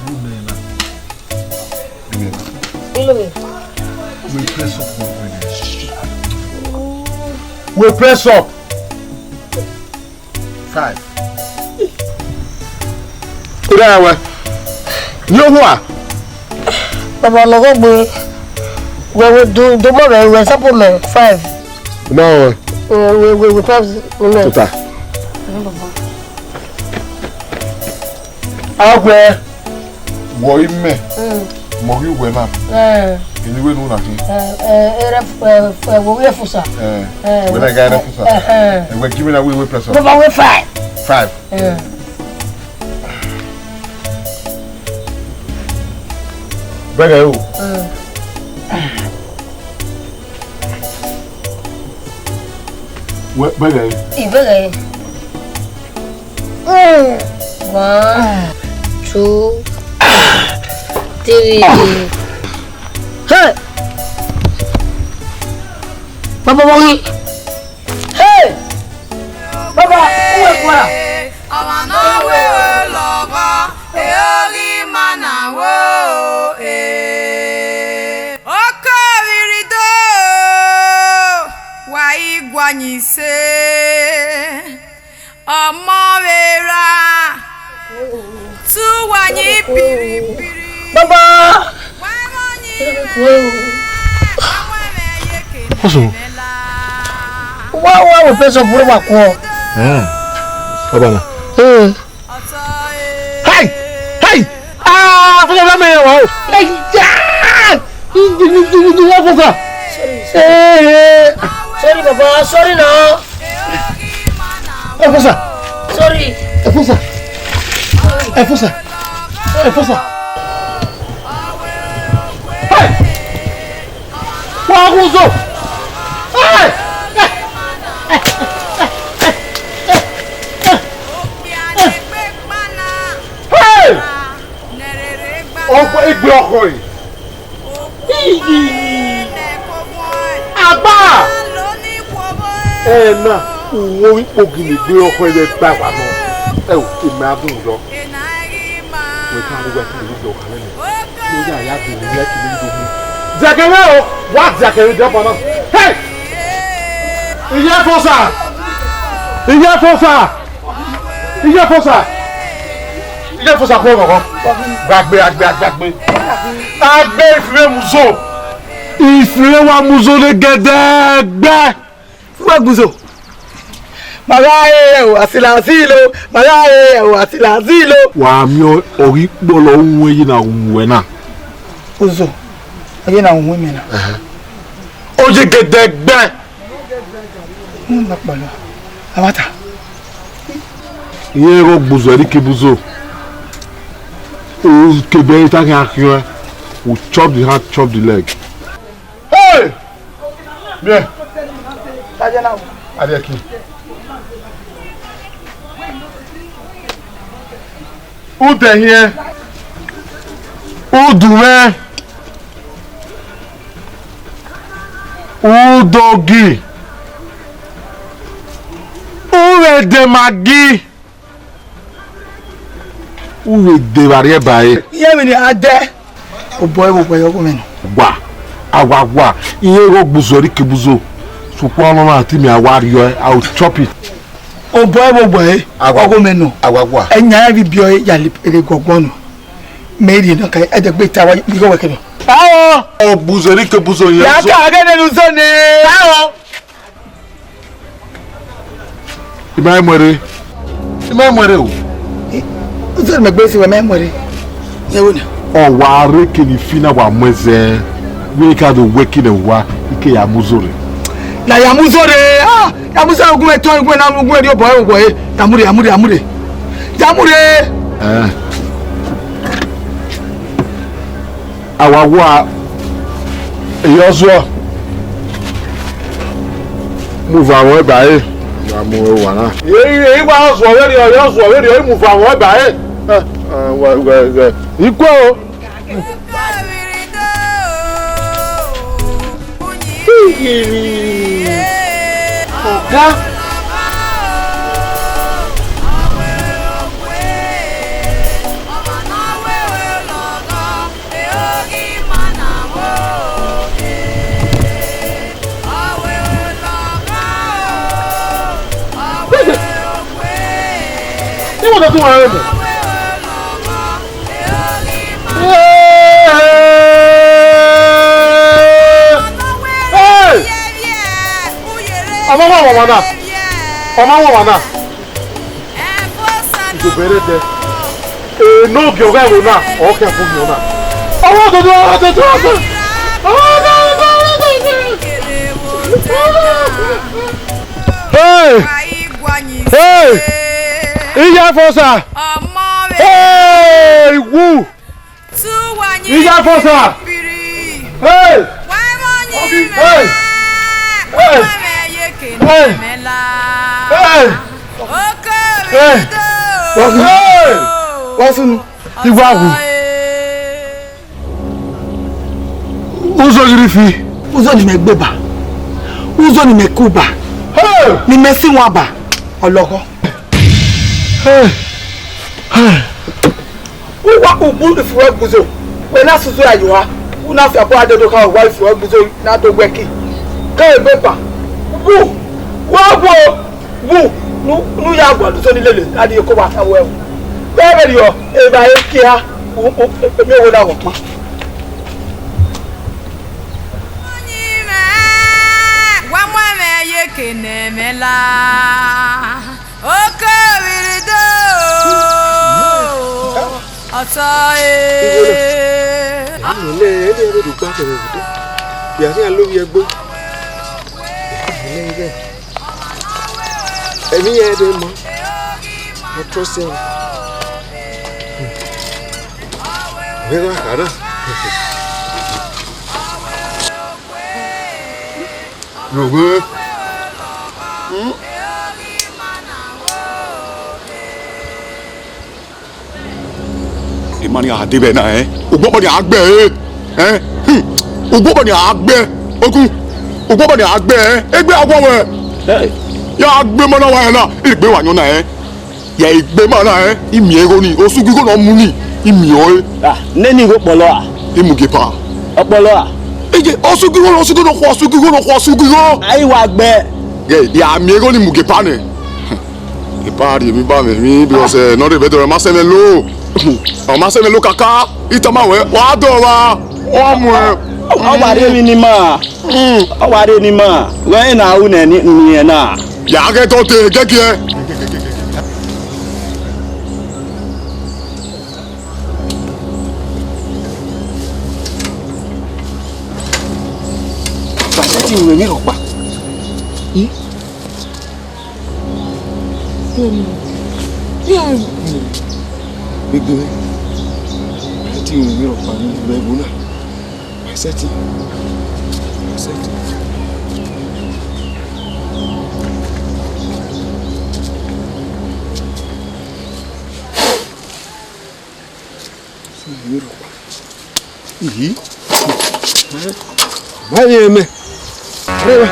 Owu nẹ na. Ilove. We press up, my brother. We press up. Five. Ira wa. Yo wa. Baba, lọghọ gbe. Wẹ, wẹ, do, do mọ vbe wẹ sapo mẹ. Five. Ma wa. Eh, wẹ, wẹ, wẹ, five. Amen. Tota. Agbẹ. Wọ i mẹ, mm, mẹ ọ ghi wẹ na. Eh. Eni wẹ ne u na khin. Eh, eh, erẹ, eh, eh, wẹ wẹ Ẹfosa. Eh, eh, wẹ na ga erẹ Ẹfosa. Eh, eh. Eh, wẹ gi mẹ na wẹ, wẹ press up. Baba, wẹ five. Five. Eh. Bẹghe o. Eh. Wẹ, bẹghe. I bẹghe. Mm. One, two, three. Hey! Baba, Baba, hey! Baba, uwe kua. Ọmwa ne ọ wẹ olọghọ, e oghi ma na wo, e. Oko vbirrido, wa i guan ise. Ọmọ vbe ra, tu wa yin piripiri. Baba! Wa mọ yin. Oso. Wa, wa, wa, press up, bro, wa kọ. Eh. Baba na. Eh. Hey! Hey! Ah, fọlọ la mẹ wa o. Hey, ya! Sorry, sorry. Eh, eh. Sorry, Baba. Sorry now. Ẹfosa. Sorry. Ẹfosa. Ẹfosa. Ẹfosa. Hey! Wa ghun zo. Hey! Hey! Ọkpa egbe ọkhọ re. Agba! Ẹ na, uwu ikpogini egbe ọkhọ re gba wa nọ. Ẹ o, imẹ a dun yọ. Wẹ ka ru, wẹ ka ru yọ, ka nene. Mo ya ya dun, mo ya kele ndo mu. Diakẹmwẹ o, wa diakẹmwẹ diọkpa na. Hey! Iye Ẹfosa! Iye Ẹfosa! Iye Ẹfosa! Iye Ẹfosa khuẹ ghọghọ. Gbagbe, agbe, agbe, agbe. Agbe ifire muzo. Ifire wa muzo ne gẹdẹgbẹ. Wẹ gbuzo. Ma gha re ẹvbo Asilazilo, ma gha re ẹvbo Asilazilo. Wa miẹn ọghe ikpọlọ uwẹ yi na wu wẹ na. Ozo, ọ ye na wu imẹ na. Ẹhẹn. Ọ ye gẹdẹgbẹ. N na kpọlọ, avata. Iye gho gbuzo ẹre ikebuzo. O kebe ta khian khian. We chop the hand, chop the leg. Hey! Miẹn. Adẹkin. Udẹhiẹn. Udumwẹ. Udogi. Uwẹdẹmagi. U vbe de vbe arriẹba ẹre. Iye emwi ne a dẹ. Obọ ẹvbo obọ ẹre ọghe mwẹ nọ. Wa, a wa wa, iye gho gbuzo ẹre ikebuzo. Sokpan ọnọmwa te imẹ a wa rriọ ẹre, I will chop it. Obọ ẹvbo obọ ẹre ọghe mwẹ nọ. A wa wa. Ẹyan ẹvbi biẹ ọre ya le gọgbọ nọ. Mẹ rhie nọ ka ẹdẹgbe ta wa igho wẹ kẹmẹ. Aọ. Ọ gbuzo ẹre ikebuzo yẹn. Ya ka ghe nene uzo nẹ. Aọ. I ma mu ẹre. I ma mu ẹre o. Uzo ne mẹ gbe si wẹ mẹ mu ẹre. Ye wo na. Ọ wa rre ke ni fi na wa mu ẹzẹ. Wẹ ka do wẹ ke nẹ wa, I ke ya mu uzo rre. Na ya mu uzo rre. Ah, ya mu uzo rre, gun ẹtọ, gun ẹna, gun ẹre obọ, obọ ẹre. Ya mu rre, ya mu rre, ya mu rre. Ya mu rre. Eh. A wa wa, eyi ọ zuọ, mu va mwẹ ba ẹre. Wa mu ẹre owa na. Eyi, eyi wa zuọ vberriọ, eyi ọ zuọ vberriọ, mu va mwẹ ba ẹre. Ah, ah, wa, wa, wa. Ikwo o. Ọga. Iwọ na tun wa rẹ mẹ. Hey! Ọmọ wa wọmwa na. Ọmọ wa wọmwa na. Idobo ẹre dẹ. Enogie ọghe ẹvbo na, ọ khian fo miẹn ọna. Ọmọ dodo, ọmọ dodo, ọmọ dodo. Hey! Hey! Iya Ẹfọsa! Hey! Wu! Iya Ẹfọsa! Hey! Hey! Hey! Hey! Hey! Hey! Wa sunu. Iwa wu. Uzo ghi rre ifi. Uzo ne imẹ gbe ba. Uzo ne imẹ ku ba. Hey! Ne imẹ si wan ba. Ọlọghọ. Hey! Hey! Uwa ugbu ifuẹ gbuzo. Wẹ na susu ya yoa. U na fi abọ adodo kha uwa ifuẹ gbuzo na do wẹ ki. Ke egbe pa. Wu. Wa wo. Wu, nu, nu ya gualọ uzo ni lele, a di oko wa sa wẹ o. Vbe vberriọ, evba ekia, u, u, emiowo na ghọ kpan. Wa mu ẹmwẹ ye eke ne ẹmwẹ la, oko vbirrido, ọtọ e. Ẹni rẹ do gba kẹrẹ vbe do, ya khian lovbiẹ ẹgbe. Ẹni rẹ. Emwi iran ẹdẹ ma, I trust him. Vbe gha kha na. Roghe. Hmm? Emwa ni a de vbe na, ẹn? Ugbọbọ ni a gbẹ, ẹn? Ẹn? Hmm. Ugbọbọ ni a gbẹ, Ogun. Ugbọbọ ni a gbẹ, ẹn? Egbe a wọ wẹ. Hey. Ya gbe ma na wa na, igbe wa yọn na, ẹn? Ya gbe ma na, ẹn? I miẹn igho ni, osugu igho ne ọ mu ni, I miẹn ọre. Ah, nene igho kpọlọ a? I mu gie pa. Ọkpọlọ a? Ije, osugu igho, osugu igho, osugu igho, osugu igho. Ai wa gbẹ. Ye, ya miẹn igho ni mu gie pa nẹ. Epa rhie emwi ba mwẹ emwi, because, eh, ne ọ rre vbe ẹdẹ, ọ ma sẹ mwẹ lo. Ọ ma sẹ mwẹ lo kaka. I tama wẹ, wa dọ vba. Wa mu ẹn. Ọ wa rhie emwi ne ima. Mm. Ọ wa rhie ne ima. Wẹ na ru nẹ ni, ni ẹn na. Ya ghẹ dọ dee, gẹgiẹ. Wa sẹtin ru emwi rhọkpa. Hmm? Gbegbe mwẹ. Wa sẹtin ru emwi rhọkpa ni vbe ẹvbo na. Wa sẹtin. Wa sẹtin. Emwi rhọkpa. Ihi. Wa ye mẹ. Re wa.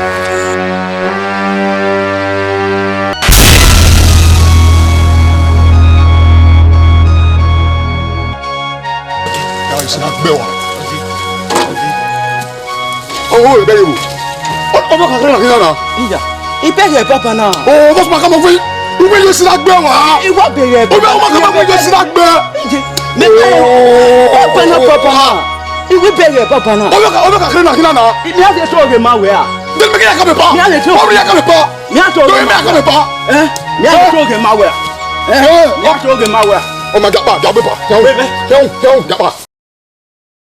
Ya isi na gbe wa. Ọwọ rẹ bẹghe vbo? Ọ, ọ ma ka kherhe na khin na. Iya. Ibẹghe baba na. O, ọ ma ka ma fi. Uwe ye isi na gbe wa. Iwa bẹghe baba. Ọ ma ka ma fi ye isi na gbe. Iye. Me bẹghe baba na, baba na. Iwe bẹghe baba na. Ọ ma ka, ọ ma ka kherhe na khin na. Mi a de to ghe ma wẹ a. Then me ya ka me pa. Mi a de to. Ọ ya ka me pa. Mi a to ghe ma wẹ a. Eh? Mi a de to ghe ma wẹ a. Eh? Mi a to ghe ma wẹ a. Ọ ma japa, japa pa. Japa, japa, japa.